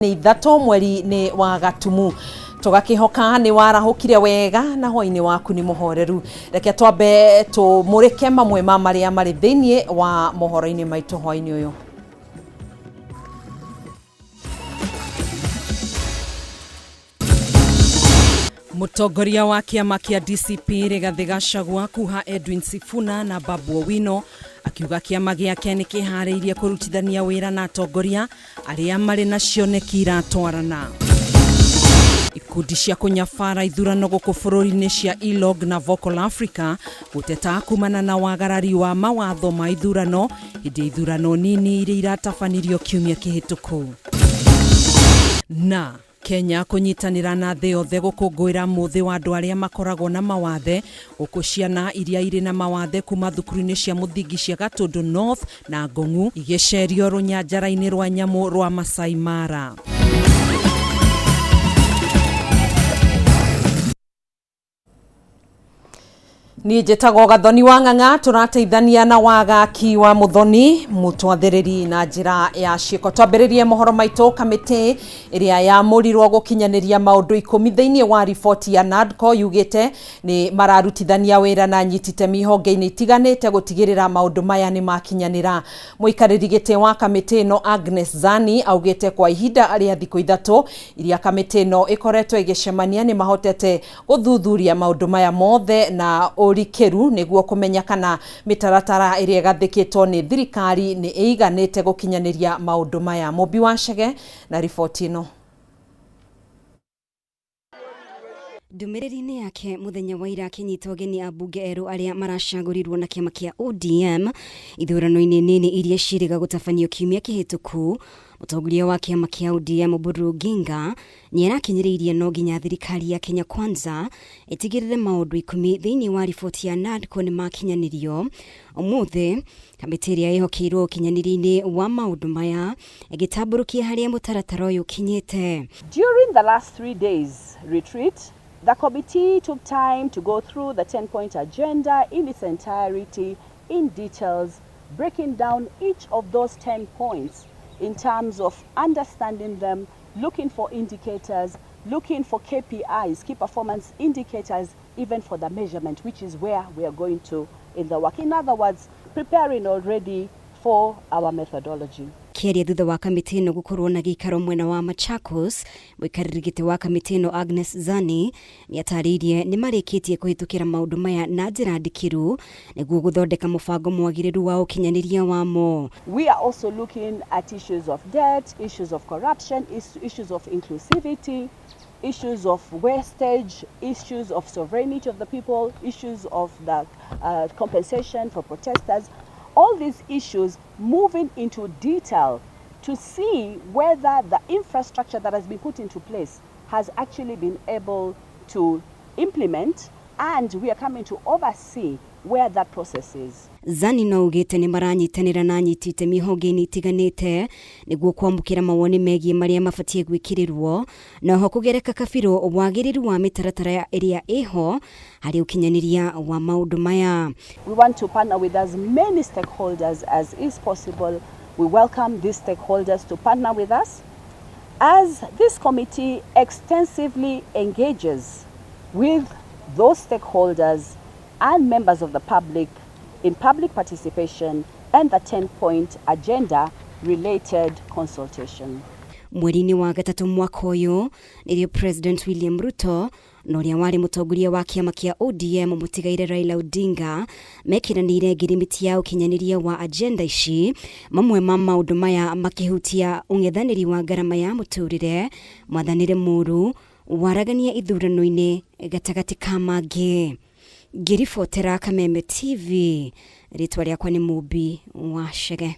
Nĩ 3 mweri-inĩ wa Gatumu. Tũgakĩhoka nĩ warahũkire wega na hwainĩ waku nĩ mũhoreru. Reke twambe tũmũrĩke mamwe ma marĩa marĩ thĩinĩ wa mohoro-inĩ maitũ hwainĩ ũyũ. Mũtongoria wa kĩama kĩa DCP Rigathĩ Gachagua kuha Edwin Sifuna na Babu Owino akiuga kĩama gĩake nĩ kĩharĩirie kũrutithania wĩra na atongoria arĩa marĩ na cioneki iratwarana. Ikundi cia kũnyabara ithurano gũkũ bũrũri-inĩ cia ELOG na Vocal Africa gũteta kumana na wagarari wa mawatho ma ithurano hĩndĩ ya ithurano nini iria iratabanirio kiumia kĩhĩtũku. Na Kenya kũnyitanĩra na thĩ yothe gũkũngũĩra mũthĩ wa andũ arĩa makoragwo na mawathe, gũkũ ciana iria irĩ na mawathe kuma thukuru-inĩ cia mũthingi cia Gatũndũ North na Ngong'u igĩcerio rũnyanjara-inĩ rwa nyamũ rwa Masai Mara. Niĩ njĩtagwo Gathoni wa Ng'ang'a, tũrateithania na Wagaki wa Mũthoni mũtwathĩrĩri na njĩra ya ciĩko. Twambĩrĩrie mohoro maitũ kamĩtĩ ĩrĩa yamũrirwo gũkinyanĩria maũndũ 10 thĩinĩ wa riboti ya NADCO yugĩte nĩ mararutithania wĩra na anyiti itemi honge-inĩ itiganĩte gũtigĩrĩra maũndũ maya nĩ makinyanĩra. Mũikarĩri gĩtĩ wa kamĩtĩ ĩno Agnes Zani augĩte kwa ihinda rĩa thikũ 3 iria kamĩtĩ ĩno ĩkoretwo ĩgĩcemania nĩ mahotete gũthuthuria maũndũ maya mothe na ũrikĩru nĩguo kũmenya kana mĩtaratara ĩrĩa ĩgathĩkĩtwo nĩ thirikari nĩ ĩiganĩte gũkinyanĩria maũndũ maya. Mũmbi wa Chege na riboti ĩno. Ndũmĩrĩri-inĩ yake mũthenya wa ira akĩnyita ũgeni ambunge erũ arĩa maracagũrirwo na kĩama kĩa ODM ithurano-inĩ nini iria ciĩrĩga gũtabanio kiumia kĩhĩtũku, mũtongoria wa kĩama kĩa ODM Oburu Oginga nĩarakinyĩrĩirie no nginya thirikari ya Kenya Kwanza ĩtigĩrĩre maũndũ 10 thĩinĩ wa riboti ya NADCO nĩmakinyanĩrio. Ũmũthĩ kamĩtĩ ĩrĩa ĩhokeirwo ũkinyanĩria-inĩ wa maũndũ maya ĩgĩtambũrũkia harĩa mũtaratara ũyũ ũkinyĩte. During the last 3 days retreat, the committee took time to go through the 10-point agenda in its entirety, in details, breaking down each of those 10 points in terms of understanding them, looking for indicators, looking for KPIs, key performance indicators, even for the measurement, which is where we are going to in the work. In other words, preparing already for our methodology. Kĩaria thutha wa kamĩtĩ ĩno gũkorwo na gĩikaro mwena wa Machakos, mũikarĩri gĩtĩ wa kamĩtĩ ĩno Agnes Zani nĩatarĩirie nĩmarĩkĩtie kũhĩtũkĩra maũndũ maya na njĩra ndikĩru nĩguo gũthondeka mũbango mwagĩrĩru wa ũkinyanĩria wamo. We are also looking at issues of debt, issues of corruption, issues of inclusivity, issues of wastage, issues of sovereignty of the people, issues of the compensation for protesters. All these issues moving into detail to see whether the infrastructure that has been put into place has actually been able to implement, and we are coming to oversee where that process is. Zani no augĩte nĩ maranyitanĩra na anyiti itemi honge-inĩ itiganĩte nĩguo kwamũkĩra mawoni megiĩ marĩa mabatiĩ gwĩkĩrĩrwo na oho kũgereka kabirũ wagĩrĩru wa mĩtaratara ĩrĩa ĩho harĩ ũkinyanĩria wa maũndũ maya. We want to partner with as many stakeholders as is possible. We welcome these stakeholders to partner with us as this committee extensively engages with those stakeholders and members of the public in public participation and the 10-point agenda related consultation. Mweri-inĩ wa gatatũ mwaka ũyũ nĩrĩo President William Ruto na ũrĩa warĩ mũtongoria wa kĩama kĩa ODM mũtigaire Raila Odinga mekĩranĩire ngirimiti ya ũkinyanĩria wa agenda ici, mamwe ma maũndũ maya makĩhutia ũng'ethanĩri wa ngarama ya mũtũrĩre, mwathanĩre mũru, waragania ithurano-inĩ gatagatĩ ka mangĩ. Ngĩribotera Kameme TV, rĩtwa rĩakwa nĩ Mũmbi wa Chege.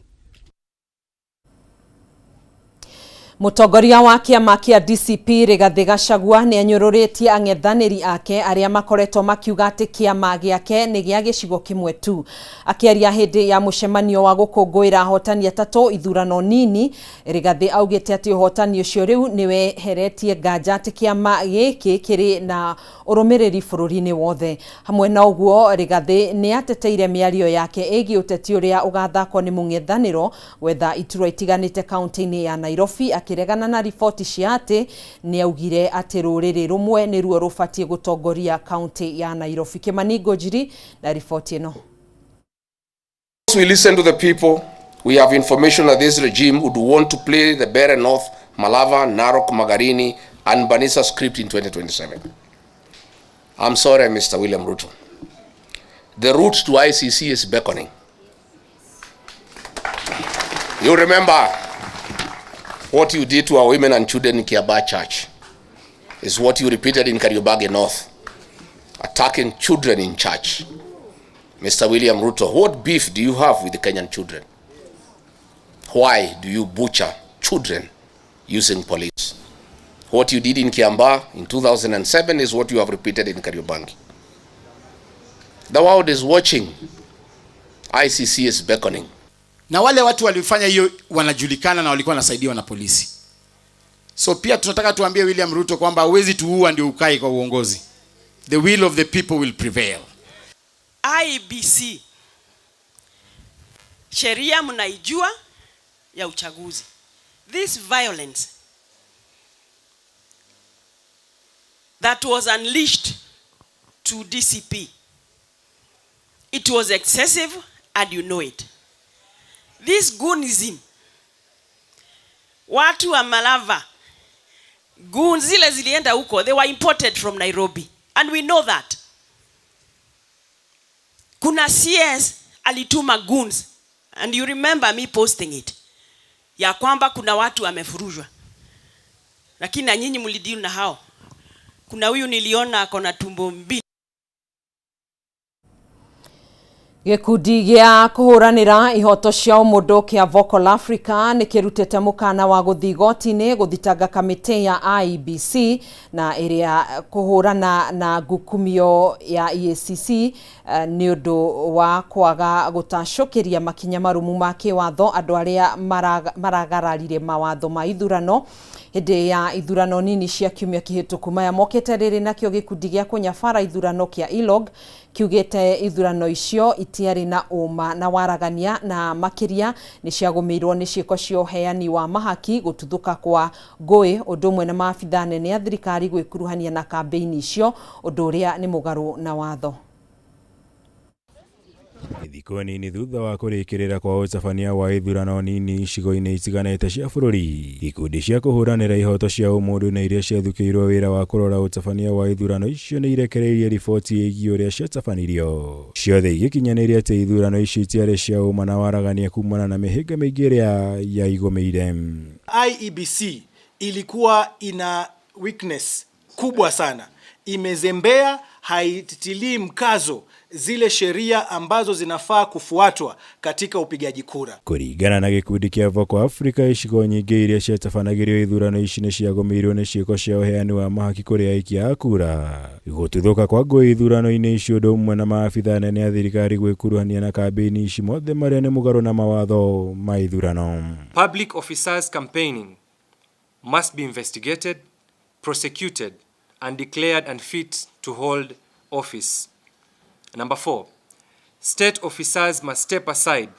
Mũtongoria wa kĩama kĩa DCP Rigathĩ Gachagua nĩ anyũrũrĩtie ang'ethanĩri ake arĩa makoretwo makiuga atĩ kĩama gĩake nĩ gĩa gĩcigo kĩmwe tu. Akĩaria hĩndĩ ya mũcemanio wa gũkũngũĩra ahotani atatũ ithurano nini, Rigathĩ augĩte atĩ ũhotani ũcio rĩu nĩ weheretie nganja atĩ kĩama gĩkĩ kĩrĩ na ũrũmĩrĩri bũrũri-inĩ wothe. Hamwe na ũguo, Rigathĩ nĩ ateteire mĩario yake ĩgiĩ ũteti ũrĩa ũgathakwo nĩ mũng'ethanĩro gwetha iturwa itiganĩte kaunti-inĩ ya Nairobi. Akĩregana na riboti cia atĩ nĩaugire atĩ rũrĩrĩ rũmwe nĩruo rũbatiĩ gũtongoria kaunti ya Nairobi. Kimani Ngũnjiri na riboti ĩno. We listen to the people. We have information that this regime would want to play the Bere North, Malava, Narok, Magarini, and Banisa script in 2027. I'm sorry, Mr. William Ruto. The route to ICC is beckoning. You remember what you did to our women and children in Kiambaa Church is what you repeated in Kariobangi North, attacking children in church. Mr. William Ruto, what beef do you have with the Kenyan children? Why do you butcher children using police? What you did in Kiambaa in 2007 is what you have repeated in Kariobangi. The world is watching. ICC is beckoning. Na wale watu walifanya hiyo wanajulikana na walikuwa wanasaidiwa na polisi. So pia tunataka tuambie William Ruto kwamba huwezi tuua ndio ukae kwa uongozi. The will of the people will prevail. IEBC, sheria mnaijua ya uchaguzi. This violence that was unleashed to DCP, it was excessive and you know it. This goonism, watu wa Malava, goons zile zilienda huko, they were imported from Nairobi and we know that. Kuna CS alituma goons and you remember me posting it, ya kwamba kuna watu wamefurushwa, lakini na nyinyi mlideal na hao. Kuna huyu niliona ako na tumbo mbili. Gĩkundi gĩa kũhũranĩra ihoto cia ũmũndũ kĩa Vocal Africa nĩ kĩrutĩte mũkana wa gũthiĩ igoti-inĩ gũthitanga kamĩtĩ ya IEBC na ĩrĩa kũhũrana na ngukumio ya EACC nĩ ũndũ wa kwaga gũtacũkĩria makinya marũmu ma kĩwatho andũ arĩa maragararire mawatho ma ithurano hĩndĩ ya ithurano nini cia kiumia kĩhĩtũku. Maya mokĩte rĩrĩ nakĩo gĩkundi gĩa kũnyabara ithurano kĩa ILOG kiugĩte ithurano icio itiarĩ na ũma na waragania na makĩria nĩ ciagũmĩirwo nĩ ciĩko cia ũheani wa mahaki, gũtuthũka kwa ngũĩ, ũndũ ũmwe na maabithaa anene a thirikari gwĩkuruhania na kambĩini icio, ũndũ ũrĩa nĩ mũgarũ na watho. Thikũ nini thutha wa kũrĩkĩrĩra kwa ũtabania wa ithurano nini icigo-inĩ itiganĩte cia bũrũri, ikundi cia kũhũranĩra ihoto cia ũmũndũ na iria ciathukĩirwo wĩra wa kũrora ũtabania wa ithurano icio nĩ irekereirie riboti ĩgiĩ ũrĩa ciatabanirio. Ciothe igĩkinyanĩria atĩ ithurano icio itiarĩ cia ũma na waragania kumana na mĩhĩnga mĩingĩ ĩrĩa yaigũmĩire. IEBC ilikuwa ina weakness kubwa sana, imezembea, haitilii mkazo zile sheria ambazo zinafaa kufuatwa katika upigaji kura. Kũringana na gĩkundi kĩa Vocal Africa, icigo nyingĩ iria ciatabanagĩrio ithurano ici nĩ ciagũmĩirwo nĩ ciĩko cia ũheani wa mahaki kũrĩ aikia a kura, gũtuthũka kwa ngũĩ ithurano-inĩ icio, ũndũ ũmwe na maabithaa anene a thirikari gwĩkuruhania na kambĩini ici, mothe marĩa nĩ mũgarũ na mawatho ma ithurano. Public officers campaigning must be investigated, prosecuted, and declared unfit to hold office. Number 4, state officers must step aside.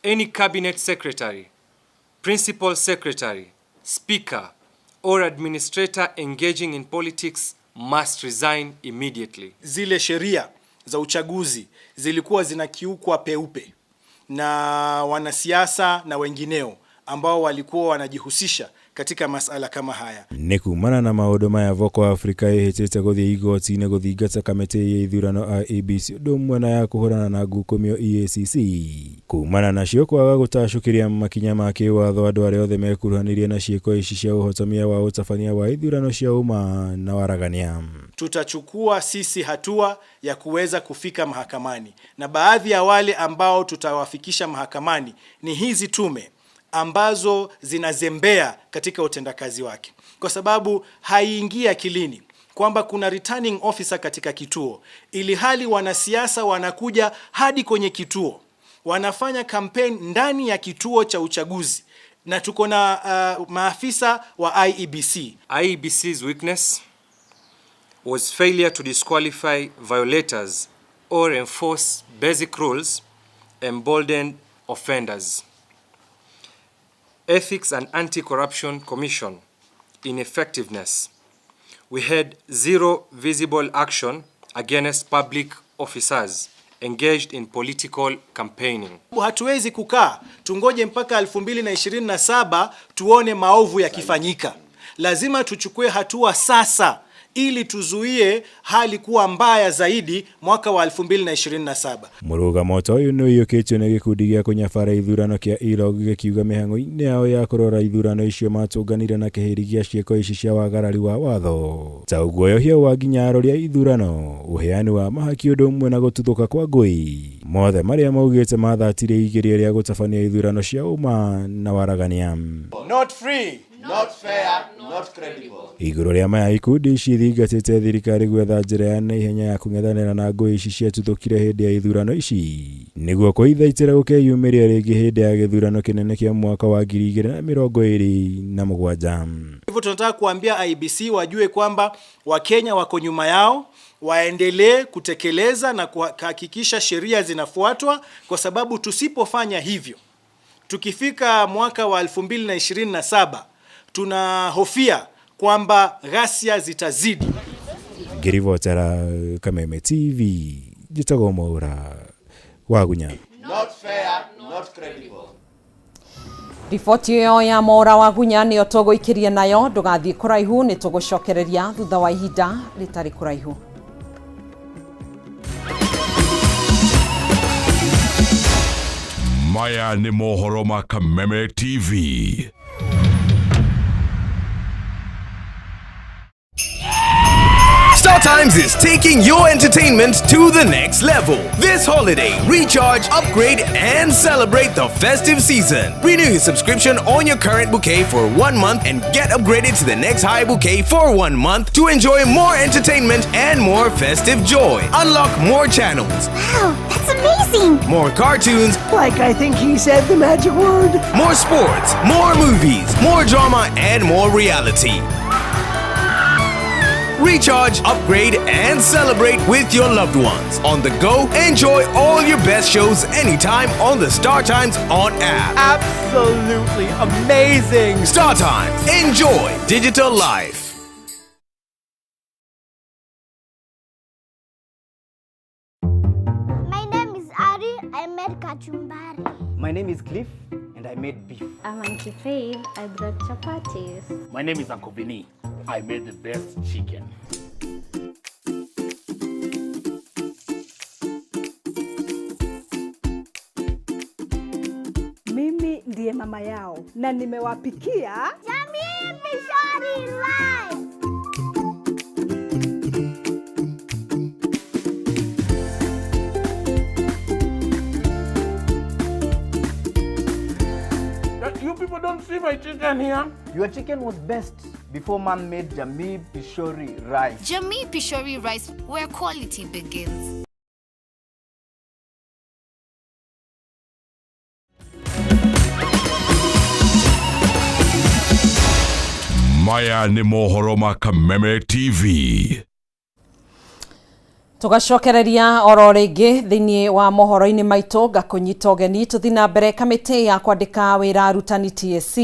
Any cabinet secretary, principal secretary, speaker, or administrator engaging in politics must resign immediately. Zile sheria za uchaguzi zilikuwa zinakiukwa peupe na wanasiasa na wengineo ambao walikuwa wanajihusisha katika masala kama haya. Nĩ kumana na maũndũ maya Vocal Africa ĩhĩtĩte gũthiĩ igoti-inĩ gũthingata kamĩtĩ ya ithurano IEBC ũndũ ũmwe na ya kũhũrana na ngukumio EACC kumana nacio kwaga gũtacũkĩria makinya ma kĩwatho andũ arĩa othe mekuruhanirie na ciĩko ici cia ũhotomia wa ũtabania wa ithurano cia ũma na waragania. Tutachukua sisi hatua ya kuweza kufika mahakamani, na baadhi ya wale ambao tutawafikisha mahakamani ni hizi tume ambazo zinazembea katika utendakazi wake, kwa sababu haiingii akilini kwamba kuna returning officer katika kituo, ili hali wanasiasa wanakuja hadi kwenye kituo, wanafanya campaign ndani ya kituo cha uchaguzi, na tuko na maafisa wa IEBC. IEBC's weakness was failure to disqualify violators or enforce basic rules, emboldened offenders. Ethics and Anti-Corruption Commission ineffectiveness. We had zero visible action against public officers engaged in political campaigning. Hatuwezi kukaa tungoje mpaka 2027 tuone maovu yakifanyika. Lazima tuchukue hatua sasa ili tuzuie hali kuwa mbaya zaidi mwaka wa 2027. Mũrũgamo ta ũyũ nĩ ũiyũkĩtio nĩ gĩkundi gĩa kũnyabara ithurano kĩa ILOG gĩkiuga mĩhang'o-inĩ yao ya kũrora ithurano icio matũnganire na kĩhĩri gĩa ciĩko ici cia wagarari wa watho ta ũguoyohia wa nginya arori a ithurano, ũheani wa mahaki ũndũ ũmwe na gũtuthũka kwa ngũi, mothe marĩa maugĩte mathatirie igerio rĩa gũtabania ithurano cia ũma na waragania. Not free, not fair, not credible. Igũrũ rĩa maya ikundi ici ithingatĩte thirikari gwetha njĩra ya naihenya ya kũng'ethanĩra na ngũĩ ici ciatuthũkire hĩndĩ ya ithurano ici nĩguo kũithaitĩra gũkeyumĩria rĩngĩ hĩndĩ ya gĩthurano kĩnene kĩa mwaka wa 2027. Hivyo tunataka kuambia IEBC wajue kwamba Wakenya wako nyuma yao, waendelee kutekeleza na kuhakikisha sheria zinafuatwa, kwa sababu tusipofanya hivyo, tukifika mwaka wa 2027 tunahofia kwamba ghasia zitazidi. Ngĩribotera Kameme TV njĩtagwo Mwaura Wagunya. Not fair, not credible. Riboti ĩyo ya Mwaura Wagunya nĩyo tũgũikĩria nayo, ndũgathiĩ kũraihu, nĩ tũgũcokereria thutha wa ihinda rĩtarĩ kũraihu. Maya nĩ mohoro ma Kameme TV. Star Times is taking your entertainment to the next level. This holiday, recharge, upgrade, and celebrate the festive season. Renew your subscription on your current bouquet for 1 month and get upgraded to the next high bouquet for 1 month to enjoy more entertainment and more festive joy. Unlock more channels. Wow, that's amazing! More cartoons. Like I think he said the magic word. More sports, more movies, more drama, and more reality. Recharge, upgrade, and celebrate with your loved ones. On the go, enjoy all your best shows anytime on the Star Times On app. Absolutely amazing! Star Times, enjoy digital life. My name is Ari. I made kachumbari. My name is Cliff, and I made beef. I'm Auntie Faith. I brought chapatis. My name is Uncle Vinny. I made the best chicken. Mimi ndiye mama yao na nimewapikia Jamii Pishori Rice. You people don't see my chicken here. Your chicken was best before man made Jamii Pishori rice. Jamii Pishori rice, where quality begins. Maya nĩ mohoro ma Kameme TV. Tugacokereria oro rĩngĩ thĩinĩ wa mohoro-inĩ maitũ ngakũnyita ũgeni tũthiĩ na mbere. Kamĩtĩ ya kwandĩka wĩra arutani TSC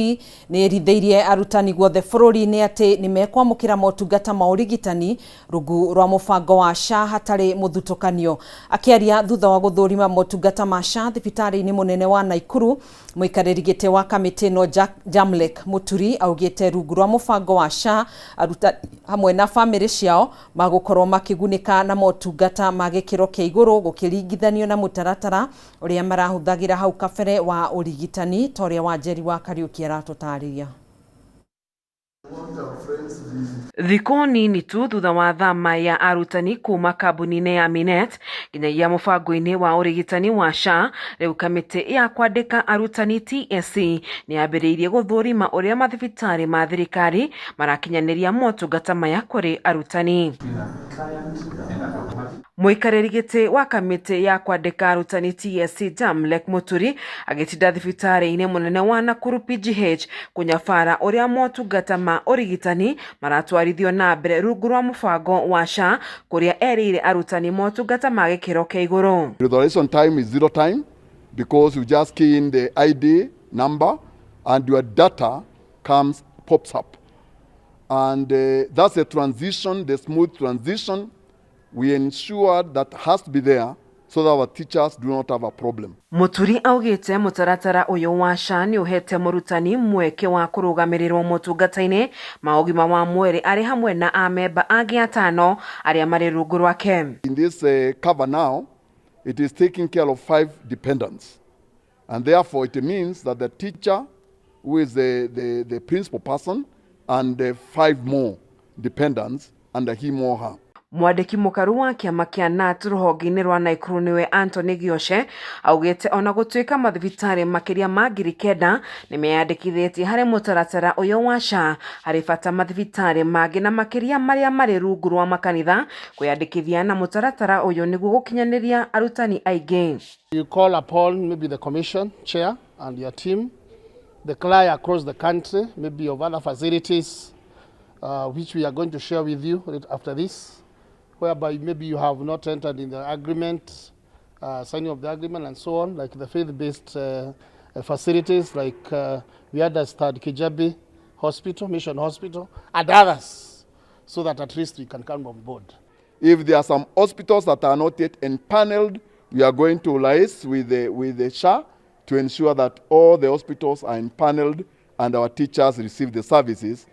nĩ ĩrithĩirie arutani guothe bũrũri-inĩ atĩ nĩ mekwamũkĩra motungata ma ũrigitani rungu rwa mũbango wa SHA hatarĩ mũthutũkanio. Akĩaria thutha wa gũthũrima motungata ma SHA thibitarĩ-inĩ mũnene wa Naikuru, mũikarĩri gĩtĩ wa kamĩtĩ ĩno Jamlek Muturi augĩte rungu rwa mũbango wa SHA arutani hamwe na bamĩrĩ ciao magũkorwo makĩgunĩka na motungata ma gĩkĩro kĩa igũrũ gũkĩringithanio na mũtaratara ũrĩa marahũthagĩra hau kabere wa ũrigitani ta ũrĩa Wanjeri wa Kariũki aratũtarĩria. Thikũ nini tu thutha wa thama ya arutani kuma kambuni-inĩ ya Minet nginyagia mũbango-inĩ wa ũrigitani wa SHA, rĩu kamĩtĩ ya kwandĩka arutani TSC nĩ yambĩrĩirie gũthũrima ũrĩa mathibitarĩ ma thirikari marakinyanĩria motungata maya kũrĩ arutani. Mũikarĩri gĩtĩ wa kamĩtĩ ya kwandĩka arutani TSC Jamlek Muturi agĩtinda thibitarĩ-inĩ mũnene wa Nakuru PGH kũnyabara ũrĩa motungata ma ũrigitani maratwarithio na mbere rungu rwa mũbango wa SHA kũrĩa erĩire arutani motungata ma gĩkĩro kĩa igũrũ. Restoration time is zero time because you just key in the ID number and your data comes, pops up. And that's a transition, the smooth transition we ensured that has to be there so that our teachers do not have a problem. Muturi augite mutaratara uyu wa SHA ni uhete murutani mweke wa kurugamirirwo motungata-ini ma ugima wa mwiri ari hamwe na amemba angi atano aria mari rungu rwake. In this cover now, it is taking care of 5 dependents. And therefore it means that the teacher, who is the principal person, and the 5 more dependents under him or her. Mwandĩki mũkaru wa kĩama kĩa KNUT rũhonge-inĩ rwa Nakuru nĩwe Anthony Gĩoche augĩte ona gũtuĩka mathibitarĩ makĩria ma 9,000 nĩmeyandĩkithĩtie harĩ mũtaratara ũyũ wa SHA, harĩ bata mathibitarĩ mangĩ na makĩria marĩa marĩ rungu rwa makanitha kwĩyandĩkithia na mũtaratara ũyũ nĩguo gũkinyanĩria arutani aingĩ. You call upon maybe the commission chair and your team, the cry across the country, maybe of other facilities, which we are going to share with you right after this, whereby maybe you have not entered in the agreement, signing of the agreement and so on, like the faith-based facilities, like we understand Kijabi Hospital, Mission Hospital, and others, so that at least we can come on board. If there are some hospitals that are not yet empaneled, we are going to liaise with the SHA to ensure that all the hospitals are empaneled and our teachers receive the services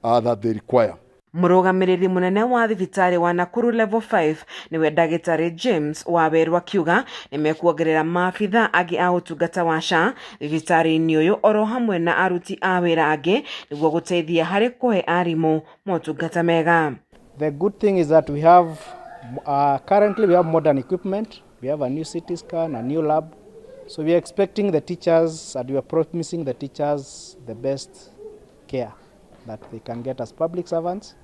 that they require. Mũrũgamĩrĩri mũnene wa thibitarĩ wa Nakuru Level 5 nĩwe ndagĩtarĩ James Waweru akiuga nĩmekuongerera maabitha angĩ a ũtungata wa SHA thibitarĩ-inĩ ũyũ oro hamwe na aruti a wĩra angĩ nĩguo gũteithia harĩ kũhe arimũ motungata mega. The good thing is that we have currently we have modern equipment. We have a new CT scan, a new lab. So we are expecting the teachers and we are promising the teachers the best care that they can get as public servants.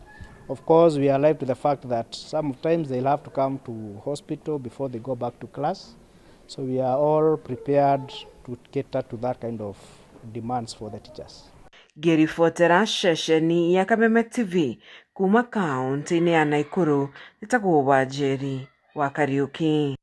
Of course, we are alive to the fact that sometimes they'll have to come to hospital before they go back to class. So we are all prepared to cater to that kind of demands for the teachers. Ngĩribotera ceceni ya Kameme TV kuma kaunti-inĩ ya Nakuru, njĩtagwo Wanjeri wa Kariuki.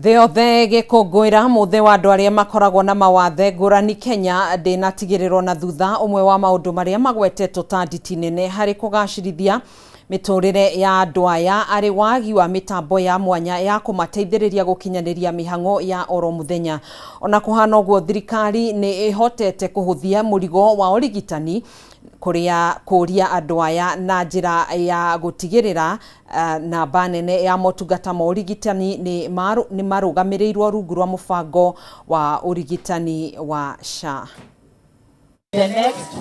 Thĩ yothe gĩkũngũĩra mũthĩ wa andũ arĩa makoragwo na mawathe ngũrani Kenya ndĩnatigĩrĩrwo na thutha. Ũmwe wa maũndũ marĩa magwetetwo ta nditi nene harĩ kũgacĩrithia mĩtũrĩre ya andũ aya arĩ wagi wa mĩtambo ya mwanya ya kũmateithĩrĩria gũkinyanĩria mĩhang'o ya oro mũthenya. Ona kũhana ũguo, thirikari nĩ ĩhotete kũhũthia mũrigo wa ũrigitani kũrĩa kũria andũ aya na njĩra ya gũtigĩrĩra namba nene ya motungata ma ũrigitani nĩ marũgamĩrĩirwo rungu rwa mũbango wa ũrigitani wa SHA.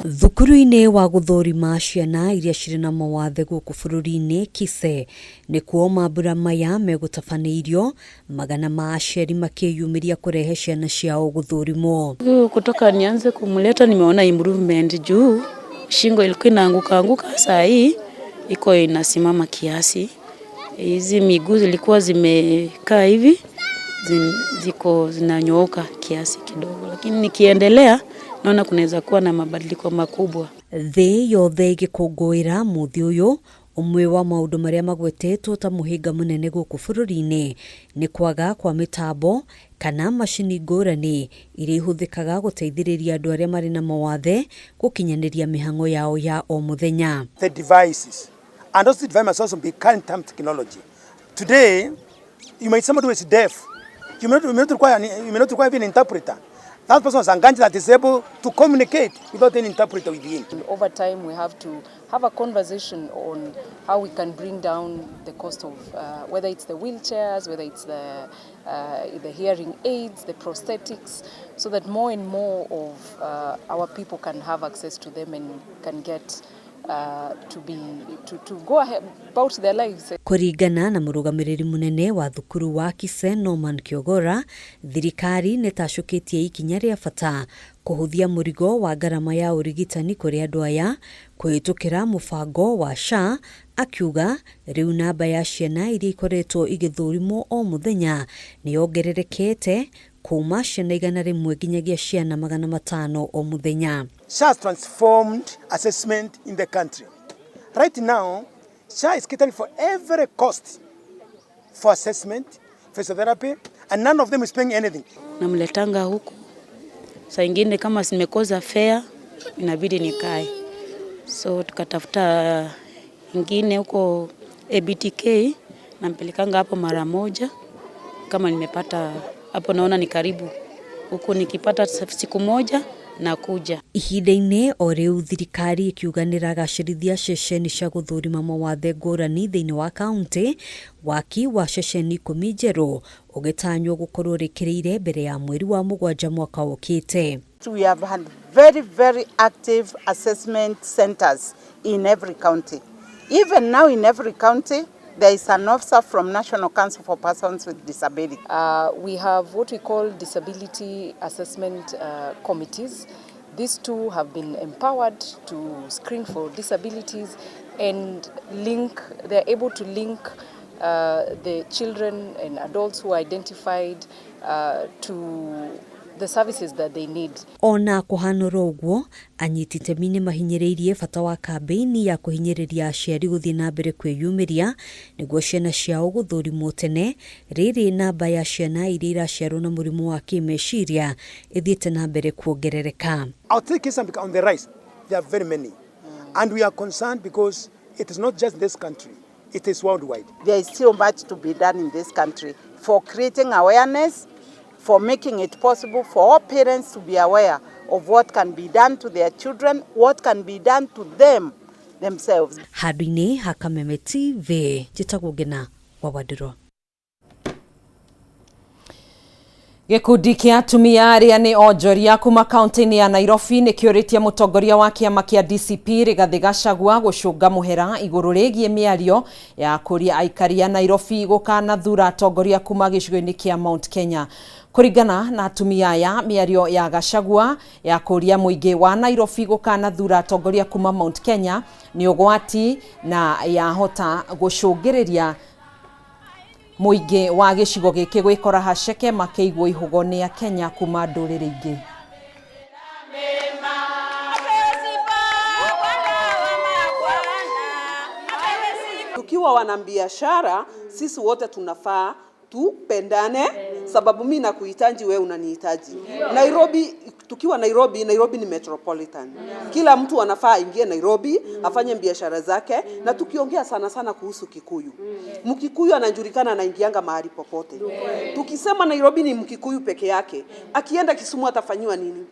Thukuru-inĩ wa gũthũrima ciana iria cirĩ na mawathe gũkũ bũrũri-inĩ Kise nĩkuo mambura maya megũtabanĩirio, magana ma aciari makĩyumĩria kũrehe ciana ciao gũthũrimwo. Kutoka nianze kumleta nimeona improvement juu shingo ilikuwa inaanguka anguka, saa hii iko inasimama kiasi. Hizi miguu zilikuwa zimekaa hivi ziko zinanyooka kiasi kidogo, lakini nikiendelea naona kunaweza kuwa na mabadiliko makubwa. Thĩ yothe ĩgĩkũngũĩra mũthĩ ũyũ, ũmwe wa maũndũ marĩa magwetetwo ta mũhĩnga mũnene gũkũ bũrũri-inĩ nĩ kwaga kwa mĩtambo kana macini ngũrani iria ihũthĩkaga gũteithĩrĩria andũ arĩa marĩ na mawathe gũkinyanĩria mĩhang'o yao ya o mũthenya. The devices, and those devices must also be current time technology. Today, you might somebody who is deaf, you may not require even an interpreter. That person is engaged that is able to communicate without any interpreter with him. And over time, we have to have a conversation on how we can bring down the cost of whether it's the wheelchairs, whether it's the hearing aids, the prosthetics, so that more and more of our people can have access to them and can get to go ahead about their lives. Kũringana na mũrũgamĩrĩri mũnene wa thukuru wa Kise Norman Kiogora, thirikari nĩ tacũkĩtie ikinya rĩa bata kũhũthia mũrigo wa ngarama ya ũrigitani kũrĩ andũ aya kũhĩtũkĩra mũbango wa SHA, akiuga rĩu namba ya ciana iria ikoretwo igĩthũrimwo o mũthenya nĩ yongererekete kuma ciana 100 nginyagia ciana 500 o mũthenya. SHA has transformed assessment in the country. Right now, SHA is catering for every cost for assessment, physiotherapy, and none of them is paying anything. Namletanga huku Saa ingine kama nimekosa fare inabidi nikae, so tukatafuta ingine huko ABTK, nampelekanga hapo mara moja. Kama nimepata hapo, naona ni karibu huku, nikipata siku moja nakuja. Ihinda-inĩ o rĩu thirikari ĩkiuga nĩragacĩrithia ceceni cia gũthũrima mawathe ngũrani thĩinĩ wa kaunti, waki wa ceceni 10 njerũ ũgĩtanywo gũkorwo ũrĩkĩrĩire mbere ya mweri wa mũgwanja mwaka ũkĩte. We have had very, very active assessment centers in every county. Even now in every county, there is an officer from National Council for Persons with Disability. We have what we call disability assessment committees. These two have been empowered to screen for disabilities and link, they're able to link the children and adults who are identified to the services that they need. Ona kũhanũra ũguo, anyiti itemi nĩ mahinyĩrĩirie bata wa kambĩini ya kũhinyĩrĩria aciari gũthiĩ na mbere kwĩyumĩria nĩguo ciana ciao gũthũrimwo tene, rĩrĩ namba ya ciana iria iraciarwo na mũrimũ wa kĩmeciria ĩthiĩte na mbere kuongerereka. Autistic cases are on the rise. There are very many. And we are concerned because it is not just this country, it is worldwide. There is still much to be done in this country for creating awareness, for making it possible for all parents to be aware of what can be done to their children, what can be done to them themselves. Handũ-inĩ ha Kameme TV, njĩtagwo Ngina wa Wandirũ. Gĩkundi kĩa atumia arĩa nĩ onjoria kuma kaunti-inĩ ya Nairobi nĩ kĩũrĩtie mũtongoria wa kĩama kĩa DCP Rigathĩ Gachagua gũcũnga mũhera igũrũ rĩgiĩ mĩario ya kũria aikari a Nairobi gũkanathura atongoria kuma gĩcigo-inĩ kĩa Mount Kenya. Kũringana na atumia aya, mĩario ya Gachagua ya kũria mũingĩ wa Nairobi gũkanathura atongoria kuma Mount Kenya nĩ ũgwati na yahota gũcũngĩrĩria mũingĩ wa gĩcigo gĩkĩ gwĩkora haceke makĩigwo ihũgo nĩ Akenya kuma ndũrĩrĩ ingĩ. Tukiwa wanabiashara sisi wote tunafaa tupendane, sababu mimi nakuhitaji, wewe unanihitaji. Nairobi, tukiwa Nairobi, Nairobi ni metropolitan. Kila mtu anafaa aingie Nairobi afanye biashara zake, na tukiongea sana sana kuhusu Kikuyu, Mkikuyu anajulikana, anaingianga mahali popote. Tukisema Nairobi ni Mkikuyu peke yake, akienda Kisumu atafanyiwa nini?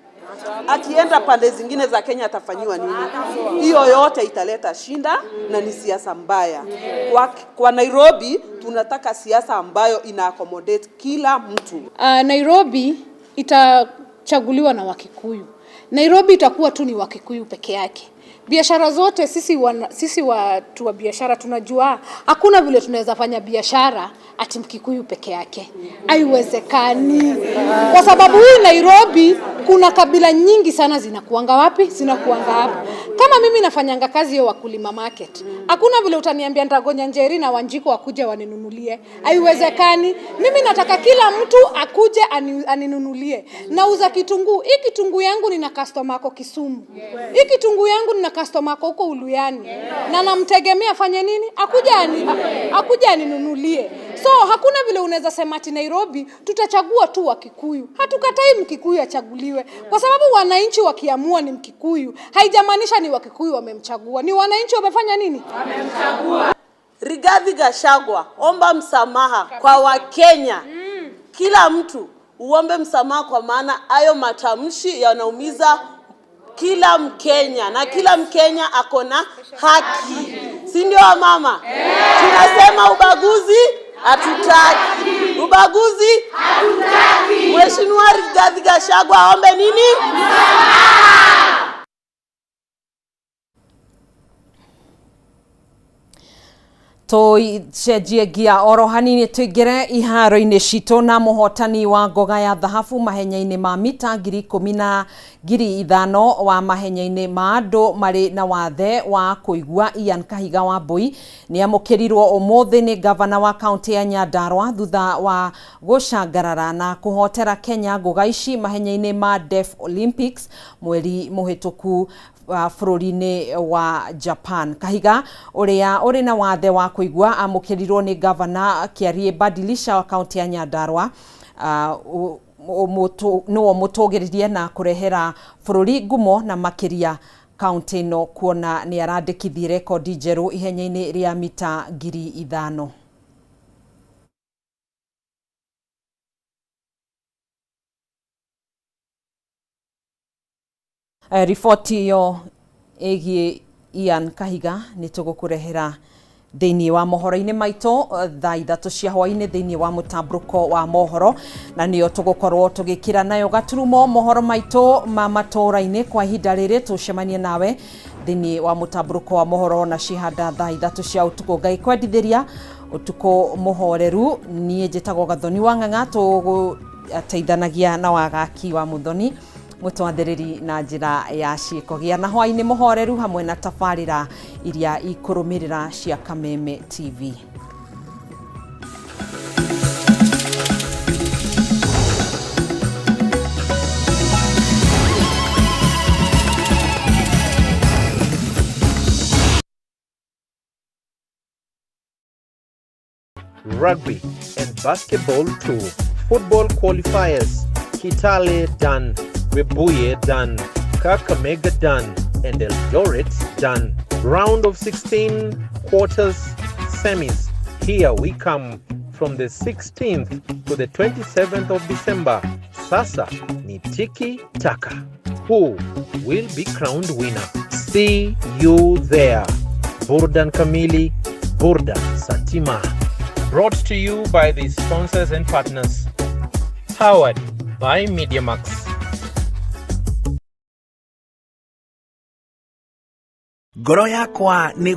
Akienda pande zingine za Kenya atafanyiwa nini? Hiyo yote italeta shinda na ni siasa mbaya. Kwa Nairobi tunataka siasa ambayo ina accommodate kila mtu. Nairobi itachaguliwa na Wakikuyu. Nairobi itakuwa tu ni Wakikuyu peke yake. Biashara zote sisi watu wa biashara tunajua hakuna vile tunaweza fanya biashara ati Mkikuyu peke yake. Haiwezekani. Kwa sababu hii Nairobi kuna kabila nyingi sana zinakuanga wapi? Zinakuanga hapa. Kama mimi nafanyanga kazi ya Wakulima Market, hakuna vile utaniambia nitagonya Njeri na Wanjiko wakuje waninunulie. Haiwezekani. Mimi nataka kila mtu akuje aninunulie. Nauza kitunguu. Hii kitunguu yangu nina customer ako Kisumu. Hii kitunguu yangu nina customer ako huko Uluyani. Na namtegemea afanye nini? Akuje aninunulie. So hakuna vile unaweza sema ati Nairobi tutachagua tu Wakikuyu. Hatukatai Mkikuyu achaguliwe, kwa sababu wananchi wakiamua ni Mkikuyu haijamaanisha ni Wakikuyu wamemchagua. Ni wananchi wamefanya nini? Wamemchagua. Rigathi Gachagua, omba msamaha kwa Wakenya. Kila mtu uombe msamaha, kwa maana hayo matamshi yanaumiza kila Mkenya, na kila Mkenya ako na haki, si ndio mama? Tunasema ubaguzi hatutaki, ubaguzi hatutaki. Mheshimiwa Rigathi Gachagua aombe nini? Msamaha. Tũcenjie ngia oro hanini tũingĩre iharo-inĩ citũ na mũhotani wa ngoga ya thahabu mahenya-inĩ ma mita 10,000 na 5,000 wa mahenya-inĩ ma andũ marĩ na wathe wa kũigua Ian Kahiga wa Mbui nĩ amũkĩrirwo ũmũthĩ nĩ gavana wa kaunti ya Nyandarua thutha wa gũcangarara na kũhotera Kenya ngoga ici mahenya-inĩ ma Deaf Olympics mweri mũhĩtũku bũrũri-inĩ wa Japan. Kahiga ũrĩa ũrĩ na wathe wa kũigua amũkĩrirwo nĩ gavana Kĩarie Badilisha wa kaunti ya Nyandarua nĩwe mũtũgĩririe na kũrehera bũrũri ngumo na makĩria kaunti ĩno kuona nĩ arandĩkithie rekondi njerũ ihenya-inĩ rĩa mita 5,000. Riboti ĩyo ĩgiĩ Ian Kahiga nĩ tũgũkũrehera thĩinĩ wa mohoro-inĩ maitũ thaa 3 cia hwaĩ-inĩ thĩinĩ wa mũtambũrũko wa mohoro, na nĩyo tũgũkorwo tũgĩkĩra nayo gaturumo mohoro maitũ ma matũũra-inĩ kwa ihinda rĩrĩ. Tũcemanie nawe thĩinĩ wa mũtambũrũko wa mohoro na cihanda thaa 3 cia ũtukũ. Ngai kwendithĩria ũtukũ mũhoreru. Niĩ njĩtagwo Gathoni wa Ng'ang'a, tũgũteithanagia na Wagaki wa Muthoni mũtwathĩrĩri na njĩra ya ciĩko. Gĩa na hwaĩ-inĩ mũhoreru hamwe na tabarĩra iria ikũrũmĩrĩra cia Kameme TV. Rugby and basketball too. Football qualifiers: Kitale done, Webuye done, Kakamega done, and Eldoret done. Round of 16, quarters, semis. Here we come from the 16th to the 27th of December. Sasa ni tiki taka. Who will be crowned winner? See you there. Burdan Kamili, Burdan Satima. Brought to you by the sponsors and partners. Powered by MediaMax. Ngoro yakwa nĩ